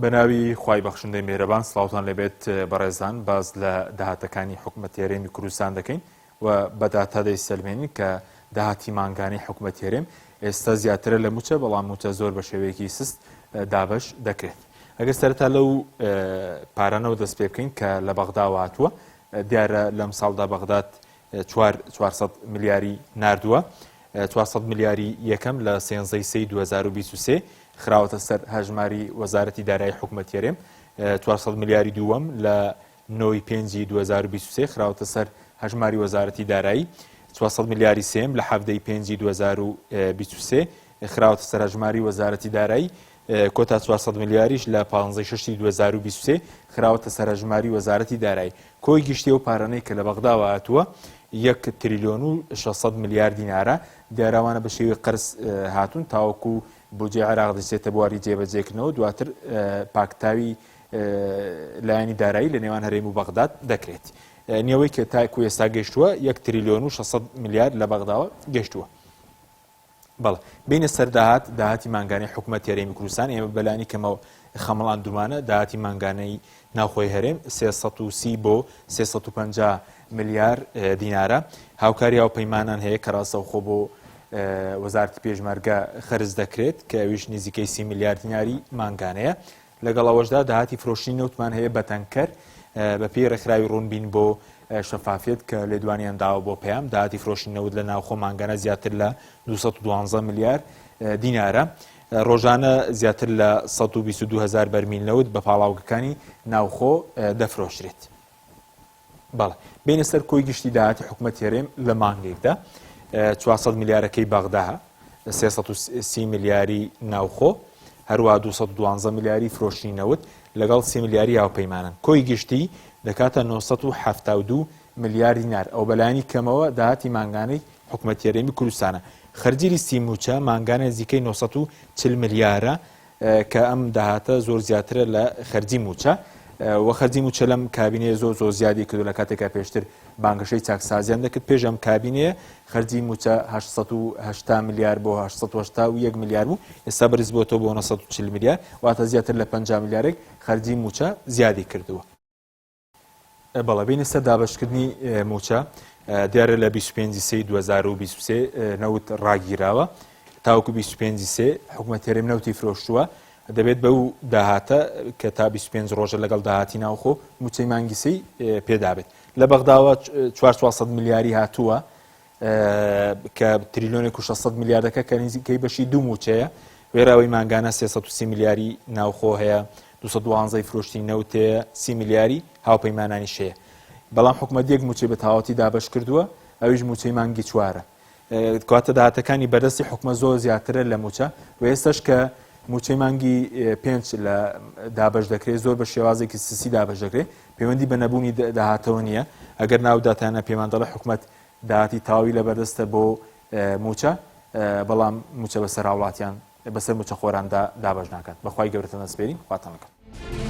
بەناوی خوای بەخشندەی مێرەبان سڵاوتان لێبێت بەڕێزان باس لە داهاتەکانی حکومەتی هەرێمی کوردستان دەکەین و بە داتا دەیسەلمێنین کە داهاتی مانگانەی حکومەتی هەرێم ئێستا زیاترە لە موچە بەڵام موچە زۆر بە شێوەیەکی سست دابەش دەکرێت ئەگەر سەرەتا لەو پارانەوە دەست پێ بکەین کە لە بەغداوە هاتووە دیارە لەم ساڵدا بەغداد 400 ملیاری ناردووە 400 ملیاری یەکەم لە سێنزەی سێی 2023 خراوەتە سەر هەژماری وەزارەتی دارایی حکومەتی هەرێم 400 ملیاری دووەم لە نۆی پێنجی 2023 خراوەتە سەر هەژماری وەزارەتی دارایی 400 ملیاری سێم لە حەڤدەی پێنجی 2023 خراوەتە سەر هەژماری وەزارەتی دارایی کۆتا 400 ملیاریش لە 15 شەشی 2023 خراوەتە سەر هەژماری وەزارەتی دارایی کۆی گشتی ئەو پارانەی کە لە بەغداوە هاتووە یەک تریلیۆن و 600 ملیار دینارە دیارە ئەوانە بە شێوەی قەرز هاتوون تاوەکو بودجەی عێراق دەچێتە بواری جێبەجێکردنەوە دواتر پاکتاوی لایەنی دارایی لە نێوان هەرێم و بەغداد دەکرێت نێوەی کە تاکو ئێستا گەشتووە یەک تریلیۆن و 600 ملیار لە بەغداوە گەشتووە. بەڵێ بینە سەر داهات داهاتی مانگانەی حکومەتی هەرێمی کوردستان ئێمە بەلانی کەمەوە خەمڵاندومانە داهاتی مانگانەی ناوخۆی هەرێم 330 بۆ 350 ملیار دینارە هاوکاری هاوپەیمانان هەیە کە ڕاستەوخۆ بۆ وەزارەتی پێشمەرگە خەرج دەکرێت کە ئەویش نزیکەی سی ملیار دیناری مانگانەیە لەگەڵ ئەوەشدا داهاتی فرۆشتنی نەوتمان هەیە بە تەنکەر بەپێی ڕێکخراوی ڕوونبین بۆ شەفافیەت کە لێدوانیان داوە بۆ پەیام داهاتی فرۆشتنی نەوت لە ناوخۆ مانگانە زیاتر لە 212 ملیار دینارە. ڕۆژانە زیاتر لە 122 هزار بەرمیل نەوت بە پاڵاوگەکانی ناوخۆ دەفرۆشرێت. بەڵێ بینە سەر کۆی گشتی داهاتی حکومەتی هەرێم لە مانگێکدا 400 ملیارەکەی بەغدا 330 ملیاری ناوخۆ هەروە 212 ملیاری فرۆشتنی نەوت لەگەڵ 3 ملیاری هاوپەیمانان کۆی گشتی دەکاتە 972 ملیار دینار ئەو بەلایەنی کەمەوە داهاتی مانگانەی حکومەتی هەرێمی کوردستانە خەرجی لیستی مووچە مانگانە نزیکەی 940 ملیارە کە ئەم داهاتە زۆر زیاترە لە خەرجی مووچە و خەرجی مووچە لەم کابینەیە زۆر زۆر زیادی کردو لە کاتێکا پێشتر بانگەشەی چاکسازیان دەکرد پێش ئەم کابینەیە خەرجی مووچە 880 ملیار بۆ 881 ملیار بوو ئێستا بەرز بۆتەوە بۆ 940 ملیار واتە زیاتر لە 50 ملیارێک خەرجی مووچە زیادی کردووە. بەڵێ بینە سەر دابەشکردنی مووچە دیارە لە 25 سێ 2023 نەوت ڕاگیراوە تاوەکو 25 سێ حکوومەت هەرێم نەوتی فرۆشتووە دەبێت بەو داهاتە کە تا 25 ڕۆژە لەگەڵ داهاتی ناوخۆ مووچەی مانگی سێی پێدابێت لە بەغداوە 400 ملیاری هاتووە کە تریلیۆنێک و 600 ملیاردەکە کە نزیکەی بەشی دوو مووچەیە وێراوی مانگانە 330 ملیاری ناوخۆ هەیە 212 فرۆشتنی نەوت هەیە 30 ملیاری هاوپەیمانانیش هەیە بەڵام حکومەت یەک مووچەی بە تەواوەتی دابەش کردووە ئەویش مووچەی مانگی چوارە کاتە داهاتەکانی بەردەستی حکومە زۆر زیاترە لە مووچە و ئێستش کە مووچەی مانگی پێنج لە دابەش دەکرێت زۆر بە شێوازێکی سسی دابەش دەکرێت پەیوەندی بە نەبوونی داهاتەوە نییە ئەگەر ناو داتانە پێمان دەڵێ حکومەت داهاتی تەواوی لەبەردەستە بۆ مووچە، بەڵام مووچە بەسەر هاوڵاتیان بەسەر مووچەخۆراندا دابەش ناکات. بەخوای گەورەتان دەسپێرین، خواتان لەگەڵ.